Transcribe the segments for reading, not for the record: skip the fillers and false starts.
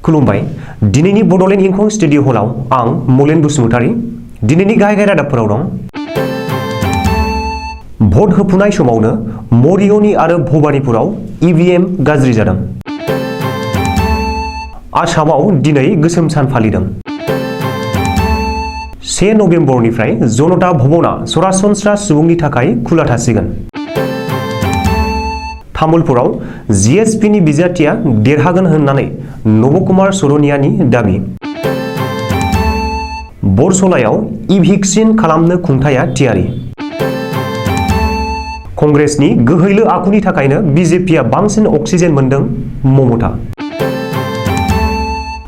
खुलुमबाय दिनैनि बड'लेण्ड इंखं स्टुडिअ हलाव आं मलेन बसुमतारी दिनैनि गाहाय रादाबफोराव दं। भट होफुनाय समावनो मरियनी आरो भबानिपुराव ईवीएम गाज्रि जादों। आसामाव दिनै गोसोम सान फालिदों। 1 नबेम्बरनिफ्राय जनता भवना सरासनस्रा सुबुंनि थाखाय खुला थासिगोन। तामुलपुराव जीएसपीनि बिजाथिया देरहागोन होननानै नबकुमार सरनियानि दाबि। बरसलायाव इभिक्सिन खालामनो खुंथाया थियारि। कंग्रेसनि गोहैलो आखुनि थाखायनो बीजेपीआ बांसिन अक्सिजेन मोनदों ममता।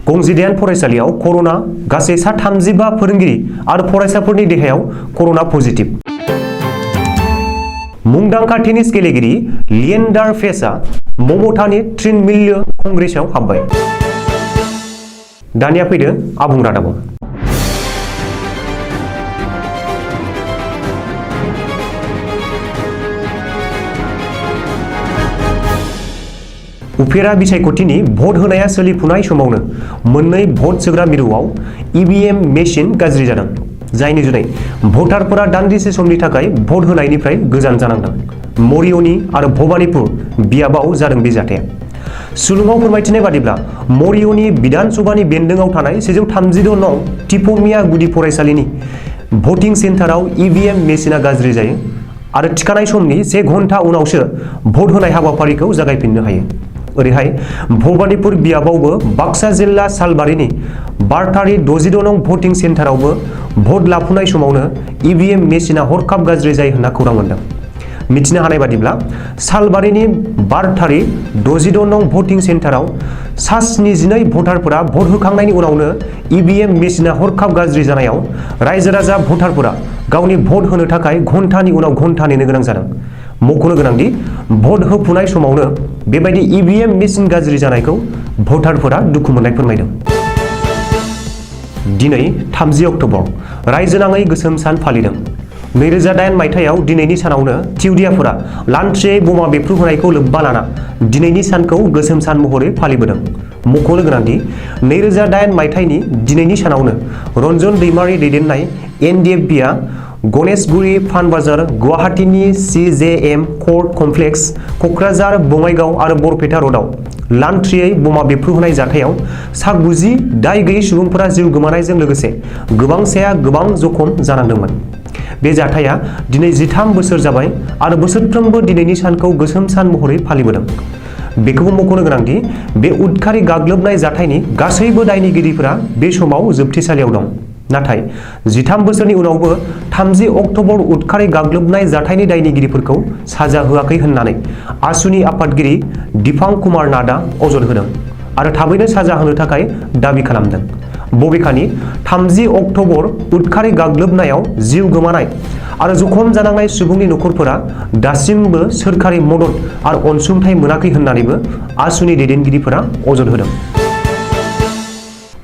गंजिदाइन फरायसालियाव कर'ना गासै 35 फोरोंगिरि आरो फरायसाफोरनि देहायाव कर'ना पजिटिभ। मुंदांखा टेनिस गेलेगिरि लिएन्डार पेसआ ममतानि तृणमूल कंग्रेसआव हाबबाय। दानिया फैदो आबुं रादाबाव। उफेरा बिसायख'थिनि भट होनाया सोलिफुनाय समावनो मोननै भट सोग्रा मिरुआव ईवीएम मेसिन गाज्रि जादों, जायनि जुनै भटारफोरा दान्दिसे समनि थाखाय भट होनायनिफ्राय गोजान जानांदों। मरियनी आरो भबानिपुर बियाबाव जादों बे जाथाया। सुलुङाव फोरमायथिनाय बादिब्ला मरियनी बिधान सभानि बेन्दोंआव थानाय 136 नं टिपमिया गुदि फरायसालिनि भटिं सेन्टाराव ईवीएम मेसिना गाज्रि जायो आरो थिखानाय समनि 1 घन्टा उनावसो भट होनाय हाबाफारिखौ जागायफिननो हायो। ओरैहाय भबानिपुर बियाबावबो बाक्सा जिल्ला सालबारिनि बारटारि 66 नं भटिं सेन्टारावबो भट लाफुनाय समावनो ईवीएम मेसिना हरखाब गाज्रि जायो होनना खौरां मोनदों। मिथिनो हानाय बादिब्ला सालबारिनि बारटारि 66 नं भटिं सेन्टाराव 72 भटारफोरा भट होखांनायनि उनावनो ईवीएम मेसिना हरखाब गाज्रि जानायाव रायजो राजा भटारफोरा गावनि भट होनो थाखाय घन्टानि उनाव घन्टा नेनो गोनां जादों। मख'नो गोनांदि भट होफुनाय समावनो बेबायदि ईवीएम मेसिन गाज्रि जानायखौ भटारफोरा दुखु मोननाय फोरमायदों। दिनै 30 अक्ट'बर रायजो नाङै गोसोम सान फालिदों। 2008 मायथाइयाव दिनैनि सानावनो तिउदियाफोरा लान्थ्रियै बमा बेफ्रुहोनायखौ लोब्बा लाना दिनैनि सानखौ गोसोम सान महरै फालिबोदों। मख'नो गोनांदि 2008 मायथाइनि दिनैनि सानावनो रन्जन दैमारि दैदेननाय एनडिएफबिआ गणेशगुरि फानबाजार गुवाहाटीनि CJM court complex Kokrajhar Bongaigaon आरो बरपेटा रडआव लान्थ्रियै बमा बेफ्रुहोनाय जाथायाव 90 दाय गैयै सुबुंफोरा जिउ गोमानायजों लोगोसे गोबांसाया गोबां जखम जानांदोंमोन। बे जाथाया दिनै 13 बोसोर जाबाय आरो बोसोरफ्रोमबो दिनैनि सानखौ गोसोम सान महरै फालिबोदों। बेखौबो मख'नो गोनांदि बे उदखारि गाग्लोबनाय जाथायनि गासैबो दायनिगिरिफोरा बे समाव जोबथेसालियाव दं। नाथाय 13 बोसोरनि उनावबो 30 अक्ट'बर उदखारि गाग्लोबनाय जाथायनि दायनिगिरिफोरखौ साजा होआखै होननानै आसुनि आफादगिरि दिपां कुमार नाथआ अजद होदों आरो थाबैनो साजा होनो थाखाय दाबि खालामदों। बबेखानि 30 अक्ट'बर उदखारि गाग्लोबनायाव जिउ गोमानाय आरो जखम जानांनाय सुबुंनि नखरफोरा दासिमबो सोरखारि मदद आरो अनसुंथाइ मोनाखै होननानैबो आसुनि दैदेनगिरिफोरा अजद होदों।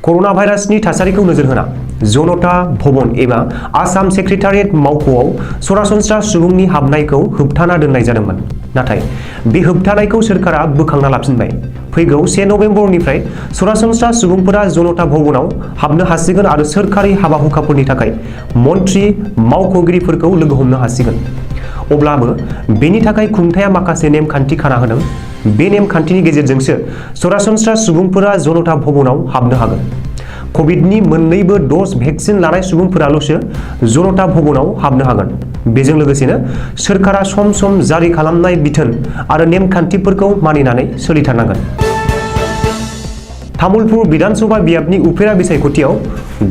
कर'ना भाइरासनि थासारिखौ नोजोर होना जनता भवन एबा आसाम सेक्रेटारियेट मावख'आव सरासनस्रा सुबुंनि हाबनायखौ होबथाना दोननाय जादोंमोन। नाथाय बे होबथानायखौ सोरखारा बोखांना लाफिनबाय। फैगौ 1 नबेम्बरनिफ्राय सरासनस्रा सुबुंफोरा जनता भवनाव हाबनो हासिगोन आरो सोरखारि हाबा हुखाफोरनि थाखाय मन्थ्रि मावख'गिरिफोरखौ लोगो हमनो हासिगोन। अब्लाबो बेनि थाखाय खुंथाया माखासे नेमखान्थि खाना होदों। बे नेमखान्थिनि गेजेरजोंसो सरासनस्रा सुबुंफोरा जनता भवनाव हाबनो हागोन। कभिडनि मोन्नैबो ड'ज भेक्सिन लानाय सुबुंफोराल'सो जनता भवनाव हाबनो हागोन। बेजों लोगोसेनो सोरखारा सम सम जारि खालामनाय बिथोन आरो नेमखान्थिफोरखौ मानिनानै सोलिथारनांगोन। तामुलपुर बिधानसभा बियाबनि उफेरा बिसायख'थियाव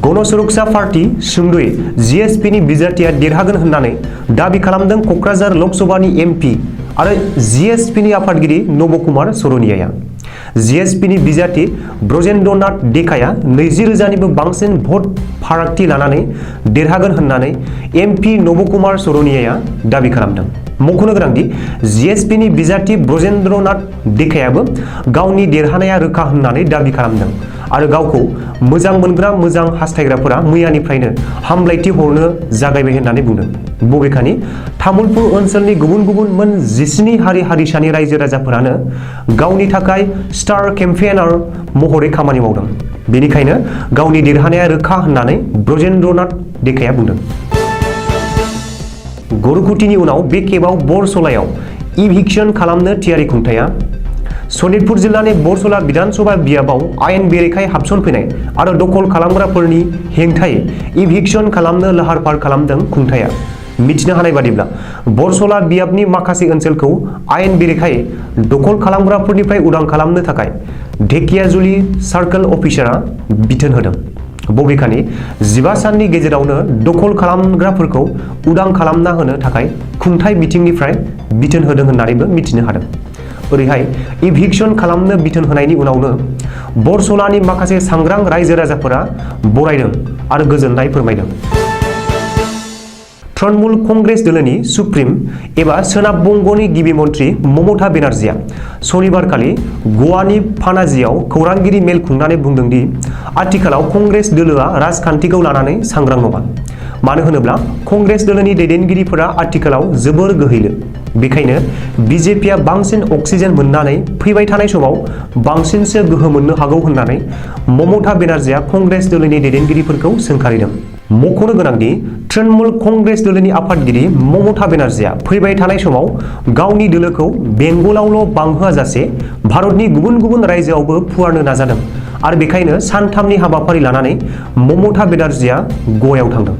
गण सुरक्षा पार्टी सुंद'यै जीएसपीनि बिजाथिया देरहागोन होननानै दाबि खालामदों क'क्राझार लकसभानि एमपि आरो जीएसपीनि आफादगिरि नबकुमार सरनियाया। जीएसपीनि बिजाथि ब्रजेन्द्रनाथ देखाया 20,000निबो बांसिन भट फारागथि लानानै देरहागोन होननानै एमपि नबकुमार सरनियाया दाबि खालामदों। मख'नो गोनांदि जीएसपीनि बिजाथि ब्रजेन्द्रनाथ देखायाबो गावनि देरहानाया रोखा होननानै दाबि खालामदों आरो गावखौ मोजां मोनग्रा मोजां हास्थायग्राफोरा मैयानिफ्रायनो हामलायथि हरनो जागायबाय होननानै बुंदों। बबेखानि तामुलपुर ओनसोलनि गुबुन गुबुन मोन 17 हारि हारिसानि रायजो राजाफोरानो गावनि थाखाय स्टार केम्पेइनार महरै खामानि मावदों। बेनिखायनो गावनि देरहानाया रोखा होननानै ब्रजेन्द्रनाथ देखाया बुंदों। गरकुटिनि उनाव बे खेबाव बरसलायाव इभिक्सन खालामनो थियारि खुंथाया। सनितपुर जिल्लानि बरसला विधानसभा बियाबाव आयेन बेरेखायै हाबसनफैनाय आरो दखल खालामग्राफोरनि हेंथायै इभिक्सन खालामनो लाहार फाहार खालामदों खुंथाया। मिथिनो हानाय बादिब्ला बरसला बियाबनि माखासे ओनसोलखौ आयेन बेरेखायै दखल खालामग्राफोरनिफ्राय उदां खालामनो थाखाय ढेकियाजुलि सार्कल अफिसारआ बिथोन होदों। बबेखानि 15 साननि गेजेरावनो दखल खालामग्राफोरखौ उदां खालामना होनो थाखाय खुंथाय बिथिंनिफ्राय बिथोन होदों होननानैबो मिथिनो हादों। ओरैहाय इभिक्सन खालामनो बिथोन होनायनि उनावनो बरसलानि माखासे सांग्रां रायजो राजाफोरा बरायदों आरो गोजोननाय फोरमायदों। तृणमूल कंग्रेस दोलोनि सुप्रिम एबा सोनाब बंगनि गिबि मन्थ्रि ममता बेनार्जीआ सनिबारखालि गवानि पानाजियाव खौरांगिरि मेल खुंनानै बुंदों दि आथिखालाव कंग्रेस दोलोआ राजखान्थिखौ लानानै सांग्रां नङा। मानो होनोब्ला कंग्रेस दोलोनि दैदेनगिरिफोरा आथिखालाव जोबोर गोहैलो। बेखायनो बिजेपिआ बांसिन अक्सिजेन मोननानै फैबाय थानाय समाव बांसिनसो गोहो मोननो हागौ होननानै ममता बेनार्जीआ कंग्रेस दोलोनि दैदेनगिरिफोरखौ सोंखारिदों। मख'नो गोनांदि तृणमूल कंग्रेस दोलोनि आफादगिरि ममता बेनार्जीआ फैबाय थानाय समाव गावनि दोलोखौ बेंगलावल' बांहोआ जासे भारतनि गुबुन गुबुन रायजोआवबो फुवारनो नाजादों आरो बेखायनो सानथामनि हाबाफारि लानानै ममता बेनार्जीआ गवायाव थांदों।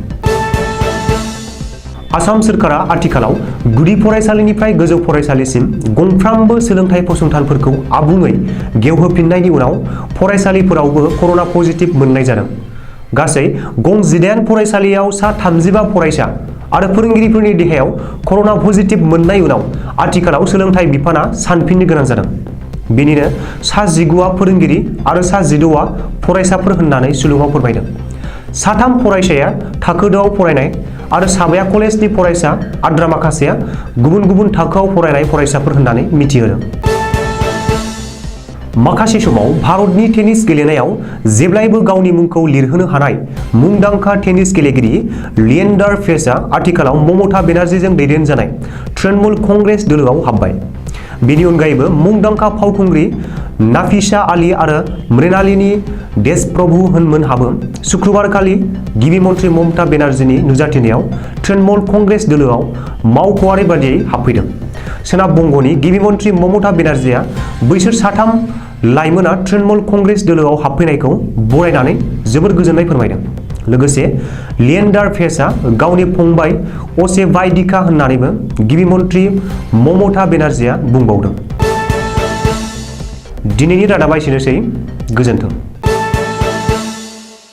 आसाम सोरखारा आथिखालाव गुदि फरायसालिनिफ्राय गोजौ फरायसालिसिम गंफ्रामबो सोलोंथाइ फसंथानफोरखौ आबुङै गेवहोफिननायनि उनाव फरायसालिफोरावबो कर'ना पजिटिभ मोननाय जादों। गासै गं 18 फरायसालियाव सा 35 फरायसा आरो फोरोंगिरिफोरनि देहायाव कर'ना पजिटिभ मोननाय उनाव आथिखालाव सोलोंथाइ बिफाना सानफिननो गोनां जादों। बेनिनो सा 19आ फोरोंगिरि आरो सा 16आ फरायसाफोर होननानै सुलुङाव फोरमायदों। सा 3 फरायसाया थाखो 2आव फरायनाय आरो साबाया कलेजनि फरायसा, आद्रा माखासेया गुबुन गुबुन थाखोआव फरायनाय फरायसाफोर होननानै मिथिहोदों। माखासे समाव भारतनि टेनिस गेलेनायाव जेब्लायबो गावनि मुंखौ लिरहोनो हानाय मुंदांखा टेनिस गेलेगिरि लिएन्डार पेसआ आथिखालाव ममता बेनार्जीजों दैदेनजानाय तृणमूल कंग्रेस दोलोआव हाबबाय। बेनि अनगायैबो मुंदांखा फावखुंग्रि नाफिसा आली आरो मृणालिनी देशप्रभुमोनहाबो शुक्रबारखालि गिबि मन्थ्रि ममता बेनार्जीनि नुजाथिनायाव तृणमूल कंग्रेस दोलोआव मावख'आरि बादियै हाबफैदों। सोनाब बंगनि गिबि मन्थ्रि ममता बेनार्जीआ बैसोर सा 3 लाइमोना तृणमूल कंग्रेस दोलोआव हाबफैनायखौ बरायनानै जोबोर गोजोननाय फोरमायदों। लोगोसे लिएन्डार पेसआ गावनि फंबाय असेबाइदिका होननानैबो गिबि मन्थ्रि ममता बेनार्जीआ बुंबावदों। दिनैनि रादाबा एसेनोसै। गोजोन्थों।